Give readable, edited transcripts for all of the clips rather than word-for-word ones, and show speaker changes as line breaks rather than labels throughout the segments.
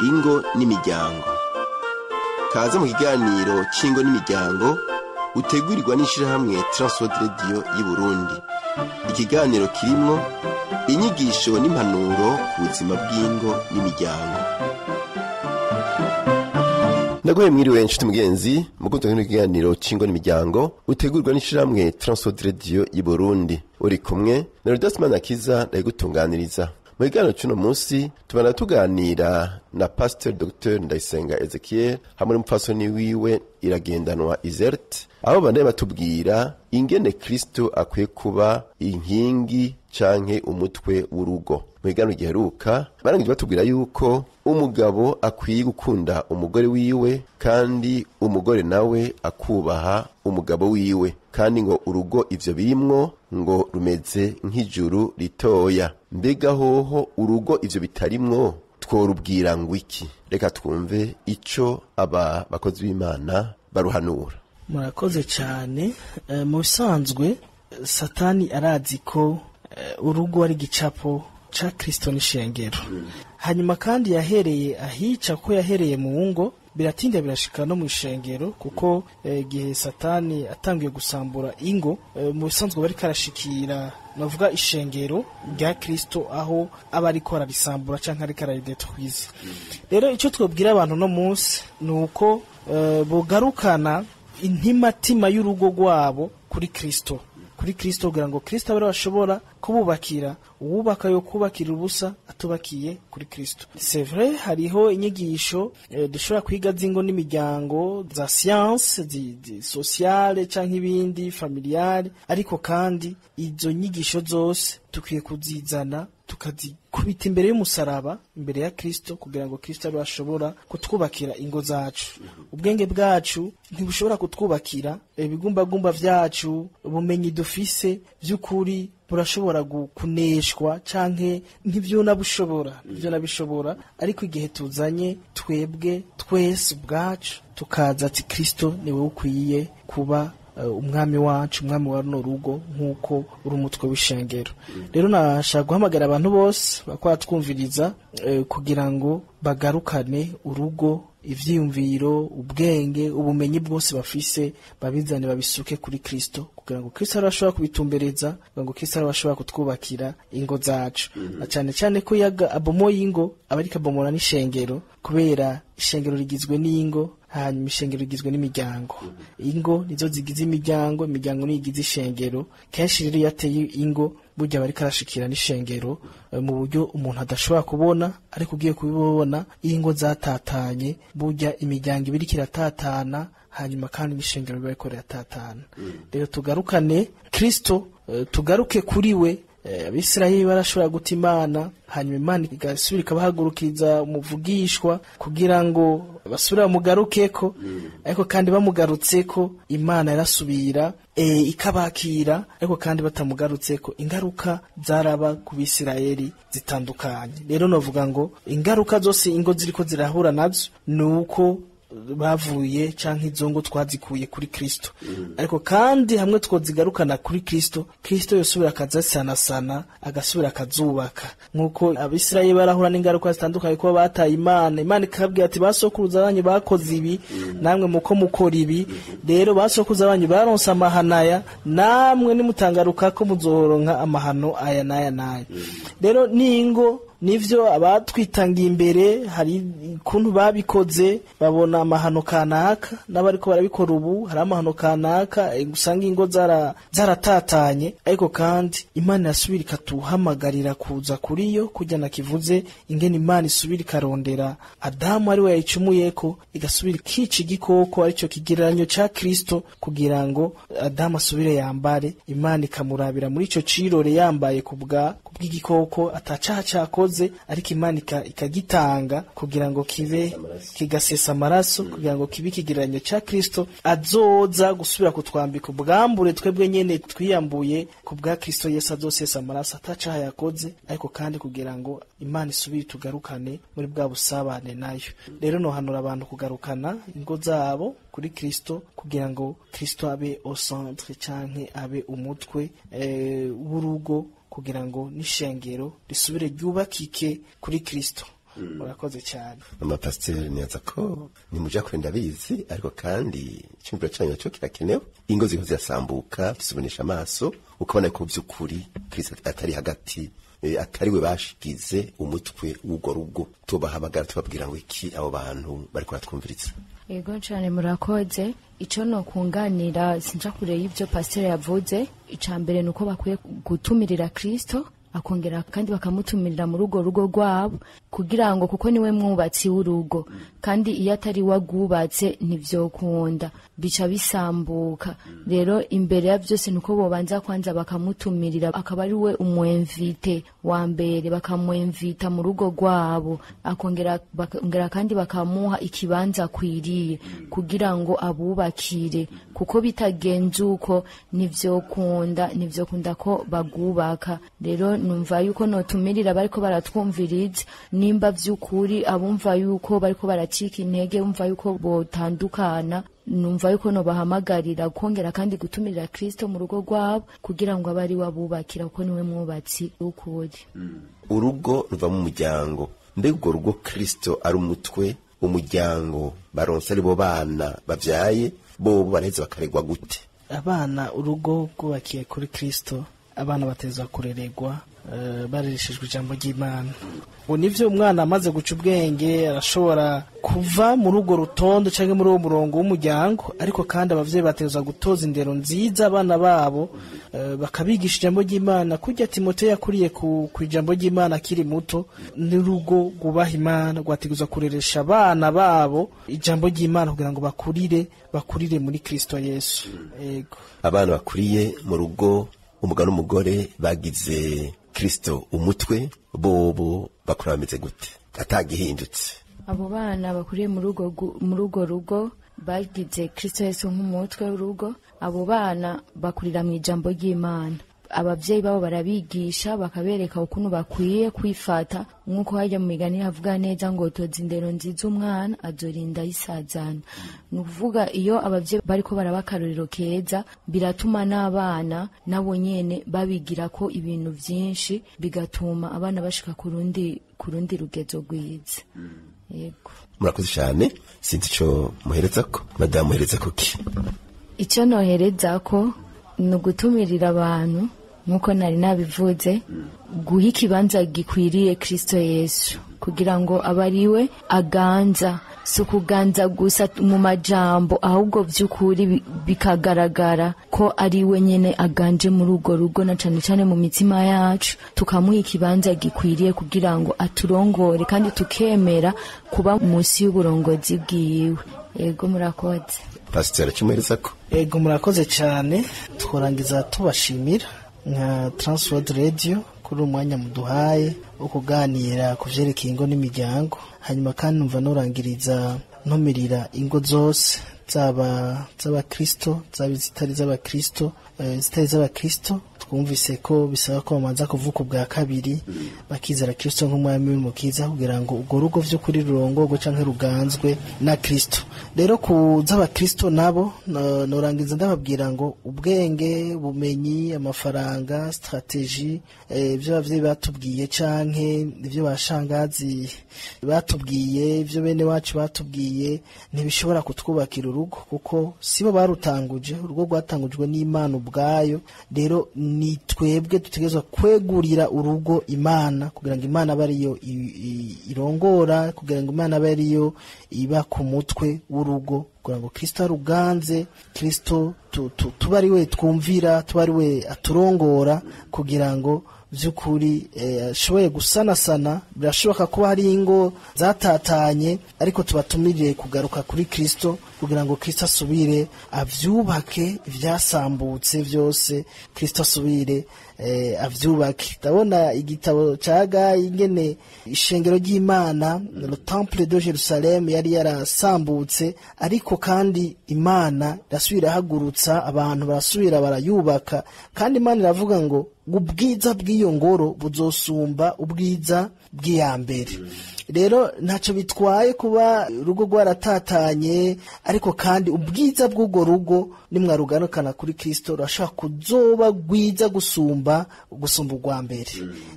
Ingo n'imiryango. Kaze mu kiganiro c'ingo n'imiryango utegurirwa n'ishirahamwe Transworld Radio y'Uburundi. Ikiganiro kirimwo inyigisho n'impanuro ku buzima bw'ingo n'imiryango. Ndaguhe mwiriwe nshuti mugenzi, mukunzi wa kiganiro c'ingo n'imiryango utegurwa n'ishirahamwe Transworld Radio y'Uburundi. Uri kumwe na Rudas Manakiza ndayigutunganiriza. Mu kiganiro c'uno munsi tubana tuganira na Pasteur Dr Ndayisenga Ezekiel hamwe n'umupfasoni wiwe Iragendanwa Izert, aho bane batubwira ingene Kristo akwiye kuba inkingi canke umutwe w'urugo. Mu kiganiro giheruka barangije batubwira yuko umugabo akwiye gukunda umugore wiwe kandi umugore nawe akubaha umugabo wiwe, kandi ngo urugo ivyo birimwo ngo rumeze nk'ijuru ritoya. Mbega hoho urugo ivyo bitarimwo tworubwira ngo iki? Reka twumve ico aba bakozi b'Imana baruhanura.
Murakoze cyane. Mu bisanzwe Satani arazi ko urugo ari igicapo ca Kristo n'ishengero. Hanyuma kandi yahereye ahica ko yahereye mu ngo, biratinda birashika no mu ishengero, kuko igihe Satani atangiye gusambura ingo, mu bisanzwe bari karashikira navuga ishengero rya Kristo, aho aba ariko ararisambura canke ariko araridetwiza. Rero ico twobwira abantu no munsi nuko bogarukana intimatima y'urugo rwabo kuri Kristo, kuri Kristo, kugira ngo Kristo abe bashobora kububakira. Uwubaka yo kubakira ubusa atubakiye kuri Kristo. C'est vrai, hariho inyigisho dushobora kwiga zingo n'imiryango za science sociale canke ibindi familiale, ariko kandi izo nyigisho zose tukwiye kuzizana tukazikubita imbere y'umusaraba, imbere ya Kristo, kugira ngo Kristo abe ashobora kutwubakira ingo zacu. Ubwenge bwacu ntibushobora kutwubakira, ibigumbagumba vyacu, ubumenyi dufise vy'ukuri burashobora kuneshwa canke ntivyona bushobora, ariko igihe tuzanye twebwe twese ubwacu tukaza ati Kristo niwe ukwiye kuba umwami wacu, umwami wa runo rugo, nk'uko uri umutwe w'ishengero. Rero nashaka guhamagara abantu bose bakora twumviriza kugira ngo bagarukane urugo, ivyiyumviro, ubwenge, ubumenyi bwose bafise babizane babisuke kuri Kristo, kugira ngo Kristo arashobora kubitumbereza, kugira ngo Kristo arashobora kutwubakira ingo zacu. Na cyane cyane ko yaga abomoye ingo aba ariko abomora n'ishengero, kubera ishengero rigizwe n'ingo, hanyuma ishengero rigizwe n'imiryango. Ingo nizo zigize imiryango, imiryango niyo igize ishengero. Kenshi rero iyo ateye ingo burya bariko arashikira n'ishengero mu buryo umuntu adashobora kubona, ariko ugiye kubibona ingo zatatanye, burya imiryango ibiri kiratatana, hanyuma kandi n'ishengero biba ariko riratatana. Rero tugarukane Kristo, tugaruke kuri we. Abisirayeli barashobora guta Imana, hanyuma Imana igasubira ikabahagurukiza umuvugishwa kugira ngo basubire bamugarukeko, ariko kandi bamugarutseko Imana yarasubira ikabakira, ariko kandi batamugarutseko ingaruka zaraba ku Bisirayeli zitandukanye. Rero novuga ngo ingaruka zose ingo ziriko zirahura nazo nuko bavuye canke izo ngo twazikuye kuri Kristo. Ariko kandi hamwe twozigarukana kuri Kristo, Kristo yosubira akazasanasana, agasubira akazubaka. Nkuko Abisirayeli barahura n'ingaruka zitandukanye kuba bataye Imana, Imana ikababwira ati basokuruza banyu bakoze ibi, namwe muko mukora ibi, rero basokuruza banyu baronse amahanaya, namwe nimutangaruka ko muzoronka amahano aya n'aya n'aya. Rero ningo nivyo abatwitangiye imbere hari kuntu babikoze babona amahano kanaka, n'abariko barabikora ubu hari amahano kanaka, usanga ingo zaratatanye, ariko kandi Imana yasubira ikatuhamagarira kuza kuri yo, kujya nakivuze ingene Imana isubira ikarondera Adamu ari we yayicumuyeko, igasubira ikica igikoko arico kigereranyo ca Kristo, kugira ngo Adamu asubire yambare. Imana ikamurabira muri ico cirore yambaye kubw'igikoko atacaha cakoze, ariko Imana ikagitanga kugira ngo kibe kigasesa amaraso, kugira ngo kibe ikigereranyo ca Kristo azoza gusubira kutwambika ubwambure twebwe nyene twiyambuye ku bwa Kristo Yesu azosesa amaraso atacaha yakoze, ariko kandi kugira ngo Imana isubire tugarukane muri bwa busabane nayo. Rero nohanura abantu kugarukana ingo zabo kuri Kristo, kugira ngo Kristo abe au centre canke abe umutwe w'urugo, kugira ngo n'ishengero risubire ryubakike kuri Kristo. Murakoze cyane.
Mama pasiteri, neza ko nimuja kure, ndabizi, ariko kandi icyumviro cyanyu nacyo kirakenewe. Ingo ziriho zirasambuka, tuzibonesha amaso, ukabona ko by'ukuri Kristo atari hagati, atari we bashigize umutwe w'urwo rugo. Tubahamagara tubabwira ngo iki abo bantu bariko baratwumviriza?
Yego cyane, murakoze. Icyo nokunganira, sinja kure y'ibyo pasiteri yavuze. Icya mbere ni uko bakwiye gutumirira Kristo, akongera kandi bakamutumirira muri urwo rugo rwabo, kugira ngo, kuko niwe mwubatsi w'urugo, kandi iyo atari we agwubatse ntivyokunda, bica bisambuka. Rero imbere ya byose ni uko bobanza kwanza bakamutumirira, akaba ari we umwemvite wa mbere, bakamwemvita mu rugo rwabo, akongera bakongera kandi bakamuha ikibanza akwiriye kugira ngo abubakire, kuko bitagenze uko ntivyokunda ko bagubaka. Rero numva yuko notumirira bariko baratwumviriza, nimba vy'ukuri abumva yuko bariko baracika intege, bumva yuko botandukana, numva yuko nobahamagarira kongera kandi gutumirira Kristo mu rugo rwabo, kugira ngo abe ari we abubakira, kuko niwe mwubatsi w'ukuri.
Urugo ruva mu muryango. Mbega urwo rugo Kristo ari umutwe, umuryango baronse ari bo bana bavyaye, bobo baraheza bakaregwa gute?
Abana, urugo rwubakiye kuri Kristo, abana batezwa kureregwa barereshejwe ijambo ry'Imana. Ngo nivyo, umwana amaze guca ubwenge arashobora kuva muri urwo rutonde cyangwa muri uwo murongo w'umuryango, ariko kandi abavyeyi batezwa gutoza indero nziza abana babo, bakabigisha ijambo ry'Imana kurya Timoteyo yakuriye ku ijambo ry'Imana akiri muto. N'urugo rwubaha Imana rwategerezwa kureresha abana babo ijambo ry'Imana kugira ngo bakurire muri Kristo Yesu. Yego.
Abana bakuriye mu rugo umugabo n'umugore bagize Kristo umutwe, bobo bakura bameze gute atagihindutse?
Abo bana bakuriye muri urwo rugo bagize Kristo Yesu nk'umutwe w'urugo, abo bana bakurira mu ijambo ry'Imana. Abavyeyi babo barabigisha, bakabereka ukuntu bakwiye kwifata, nk'uko hajya mu migani havuga neza ngo toza indero nziza umwana, azorinda yisazana. Ni ukuvuga iyo abavyeyi bariko baraba akarorero keza, biratuma n'abana nabo nyene babigira ko ibintu vyinshi, bigatuma abana bashika ku rundi rugezo rwiza. Yego.
Murakoze cyane. Sinzi ico muherezako, madamu, muherezako ki?
Icyo nohereza ko ni ugutumirira abantu, nk'uko nari nabivuze, guha ikibanza gikwiriye Kristo Yesu kugira ngo abe ari we aganza. Si ukuganza gusa mu majambo, ahubwo by'ukuri bikagaragara ko ari we nyine aganje muri urwo rugo, na cane cane mu mitima yacu, tukamuha ikibanza gikwiriye kugira ngo aturongore, kandi tukemera kuba munsi y'uburongozi bwiwe. Yego, murakoze.
Pasiteri, akimuherezako?
Ego, murakoze cyane. Twarangiza tubashimira nka Transworld Radio kuri uyu mwanya muduhaye wo kuganira ku vyerekeye ingo n'imiryango. Hanyuma kandi numva nurangiriza ntumirira ingo zose, zaba z'abakristo, zaba izitari z'abakristo. Zitari z'abakristo, twumvise ko bisaba ko bamanza kuvuka ubwa kabiri, bakizera Kristo nk'umwami w'umukiza, kugira ngo urwo rugo vy'ukuri rurongorwe canke ruganzwe na Kristo. Rero ku z'abakristo nabo, norangiza ndababwira ngo ubwenge, ubumenyi, amafaranga, stratégie, ibyo abavyeyi batubwiye canke ibyo bashangazi batubwiye, ibyo bene wacu batubwiye, ntibishobora kutwubakira urugo, kuko sibo barutanguje. Urugo rwatangujwe n'Imana ubwayo. Rero ni twebwe dutegerezwa kwegurira urugo Imana, kugira ngo Imana abe ariyo irongora, kugira ngo Imana abe ariyo iba ku mutwe w'urugo, kugira ngo Kristo aruganze, Kristo tuba ari we twumvira, tuba ari we aturongora, kugira ngo by'ukuri ashoboye gusanasana. Birashoboka kuba hari ingo zatatanye, ariko tubatumiriye kugaruka kuri Kristo, kugira ngo Kristo asubire avyubake ivyasambutse byose, Kristo asubire avyubake. Ndabona igitabo ca Gayi, ingene ishengero ry'Imana, le temple de Jerusalem, yari yarasambutse, ariko kandi Imana irasubira ihagurutsa abantu, barasubira barayubaka. Kandi Imana iravuga ngo Ubwiza bw'iyo ngoro buzosumba ubwiza bw'iya mbere. Rero ntacyo bitwaye kuba urugo rwaratatanye, ariko kandi ubwiza bw'urwo rugo nimwarugarukana kuri Kristo rurashobora kuzoba rwiza gusumba urwa mbere.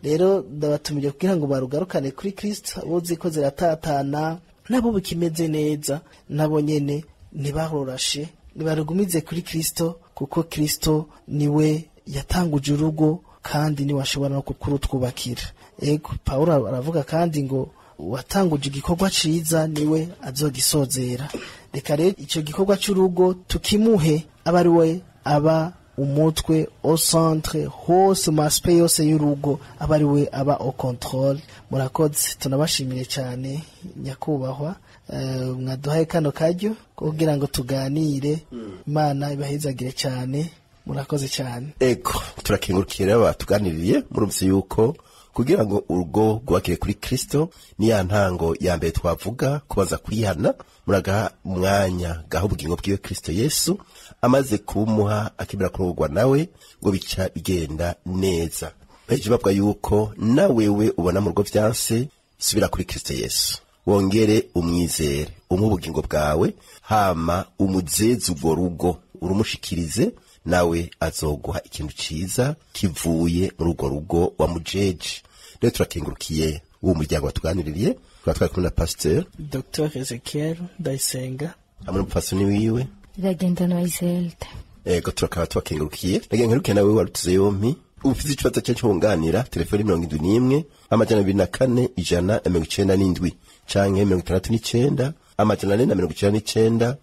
Rero ndabatumiriye kugira ngo barugarukane kuri Kristo. Abo ziko ziratatana nabo bikimeze neza, nabo nyene ntibahorashe, nibarugumize kuri Kristo, kuko Kristo niwe yatanguje urugo kandi niwe ashobora no kurutwubakira. Ego, Paulo aravuga kandi ngo uwatanguje igikorwa ciza niwe azogisozera. Reka rero ico gikorwa c'urugo tukimuhe, aba ari we aba umutwe, au centre hose, mu aspect yose y'urugo, aba ari we aba au contrôle. Murakoze, tunabashimiye cyane nyakubahwa, mwaduhaye kano karyo kugira ngo tuganire. Imana ibahezagire cyane, murakoze cyane.
Ego, turakengurukira batuganiriye. Murumvise yuko kugira ngo urugo rwubakire kuri Kristo ni ya ntango ya mbere twavuga, kubanza kwihana, muragaha umwanya gaha ubugingo bwiwe Kristo Yesu, amaze kubumuha akemera kurogwa nawe, ngo bica bigenda neza. Bahejeje bavuga yuko na wewe ubona mu rugo vyanse, subira kuri Kristo Yesu, wongere umwizere, umuhe ubugingo bwawe, hama umuzeze urwo rugo urumushikirize, nawe azoguha ikintu ciza kivuye muri urwo rugo wa mujeje. Rero turakengurukiye uwo muryango watuganiririye. Tukaba twari kumwe na Pasteur
Dr Ezekiel Ndayisenga
hamwe n'umupfasoni wiwe
Iragendana Iselda.
Ego, turakaba tubakengurukiye. Ndagengurukiye nawe waruteze yompi. Ufite ikibazo cyo cyunganira, telefoni 71 204 197 canke 69 499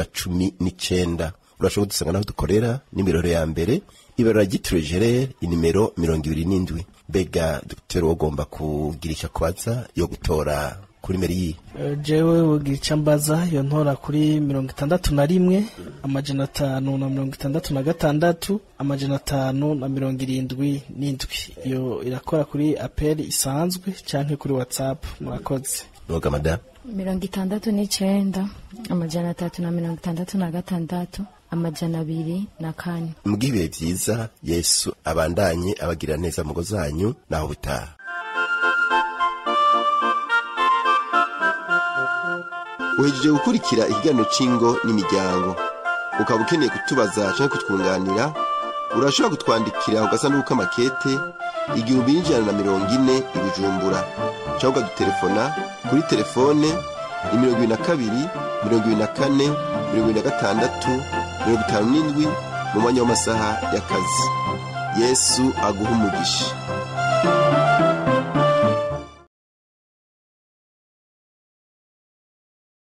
619. Urashobora kudusanga naho dukorera n'imiroro ya mbere, ibarura ryitiriwe Gerere, inimero 27. Mbega dr wogomba kugira icyo akubaza, yo gutora kuri meri yihe?
Jewe wogira icyo ambaza yo ntora kuri 61 566 577. Iyo irakora kuri appel isanzwe canke kuri WhatsApp. Murakoze.
Noga madame.
69 366 204.
Mugire ibihe vyiza, Yesu abandanye abagira neza mu ngo zanyu, naho butaha. Uhejeje gukurikira ikiganiro c'ingo n'imiryango. Ukaba ukeneye kutubaza canke kutwunganira, urashobora kutwandikira ku gasanduku k'amakete 1140 i Bujumbura, canke ukadutelefona kuri telefone ni 22 24 26 57 mu mwanya w'amasaha y'akazi. Yesu aguhe umugisha.